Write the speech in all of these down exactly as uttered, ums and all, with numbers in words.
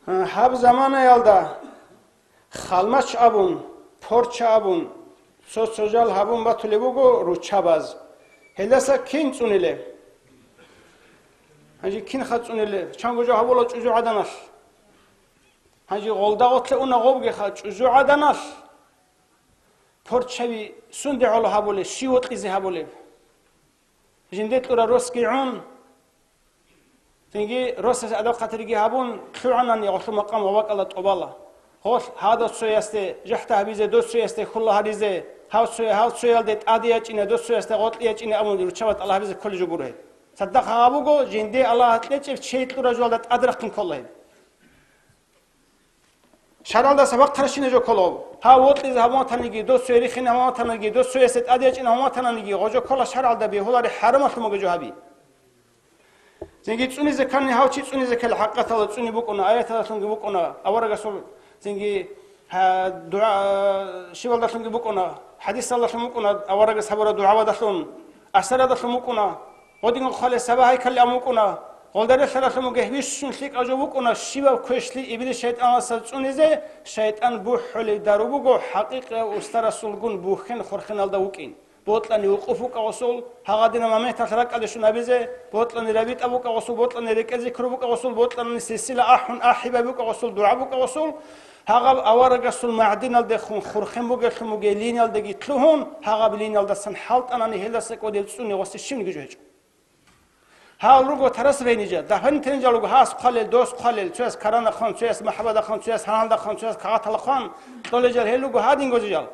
Гьаб заманаялда халмач абун, порча абун, цо-цо жал гьабун батулеб буго руччабаз. Гьелдаса кин цӀунилеб? Гьанже кинха цӀунилеб? Чанго жо гьабула чӀужугӀаданалъ. Гьанже гъолда гъотлъе уна гъобгеха чӀужугӀаданалъ. Порчаби сунде гӀоло гьабулеб, щив вокьизе гьабулеб? Жинде кьура росги гӀун, цинги росас адаб-хатирги гьабун, лъугӀанани гъолъул макъам ва бакӀалда тӀубала. Гъолъ гьадав цоясде жахӀда гьабизе, дов цоясде хьула гьаризе, гьав цоя-, гьав цоялде тӀаде ячӀине, дов цоясде гъоркье ячӀине абун, руччабаз тӀалаб гьабизе кколеб жо гуро гьеб. Цадахъ гьаб буго, жинде Аллагьас кьечӀеб чей кьура жоялда тӀаде рахъин ккола гьеб. ШаргӀалдаса бахъарабщинаб жо ккола гьаб. Гьав вокьизе гьабун ватаниги, дов цоясде рихине гьабун ватаниги, дов цоясде тӀаде ячӀине гьабун ватаниги, гъо жо ккола шаргӀалда бегьулареб хӀарамалъун бугеб жо гьаби. Цинги цӀунизе ккани гьав чи цӀунизе ккела, хӀакъаталда цӀуни букӀуна, аяталдалъунги букӀуна, аварагасул цинги, гьа, дугӀа, щибалдалъунги букӀуна, хӀадисалдалъун букӀуна, аварагас гьабураб дугӀабадалъун, асарадалъун букӀуна, гъодинго хъвалеб саба гьайкалилан букӀуна, гъолда релълъаралъун бугеб бищун лъикӀаб жо букӀуна, щибаб квешлъи иблис шайтӀаналдаса цӀунизе, шайтӀан бухӀулеб дару буго, хӀакъикъияб устарасулгун бухьен-хурхеналда вукӀин. Бокьани вукъуф букӀа гъосул, гьагъадинаб моменталъ ракӀалде щун гьабизе, бокьани рабитӀа букӀа гъосул, бокьани рекӀел зикру букӀа гъосул, бокьани силсила ахӀун ахӀибай букӀа гъосул, дугӀа букӀа гъосул, гьагъаб аварагасул магӀдиналдехун хурхен бугеллъун бугеб линиялдаги лъугьун, гьагъаб линиялдасан хӀалтӀанани гьелдаса кӀодиб цӀуни гъосе щибниги жо гьечӀо. Гьал руго тарас бегьнижал, дополнительный жал руго, гьас хъвалел, дос хъвалел, цояс каранда хъван, цояс махӀабада хъван, цояс гьаланда хъван, цояс кагъатала хъван, кьолел жал гьел руго гьадинго жал.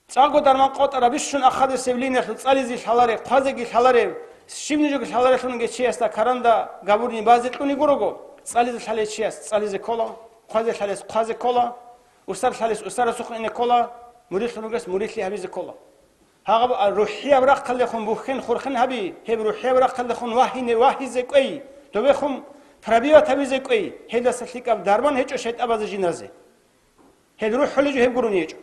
ЦӀакъго дарман къотӀараб бищун ахадасеб линиялъул цӀализе лъалареб, хъвазеги лъалареб, щибниги жоги лъаларелъунги чиясда каранда габурни базе кьуни гурого, цӀализе лъалев чияс цӀализе ккола, хъвазе лъалес хъвазе ккола, усар лъалес усарасухъ ине ккола, мурилъун ругес мурилъи гьабизе ккола. Гьагъаб рухӀияб рахъалдехун бухьен-хурхен гьаби, гьеб рухӀияб рахъалдехун вагьине вагьизе кӀвей, добехун пробивать гьабизе кӀвей, гьелдаса лъикӀаб дарман гьечӀо шайтӀабазе жиназе. Гьел рухӀулел жо гьеб гурони гьечӀо.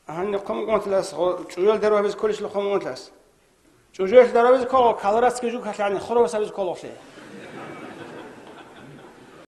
Гьаниб хъумгъунлъас, гъо-, чӀужуялъ дару гьабизе кколищ хъумгъунлъас? ЧӀужуялъ дару гьабизе ккола, колорадский жук гьалъани, хурабас гьабизе кколахълъи.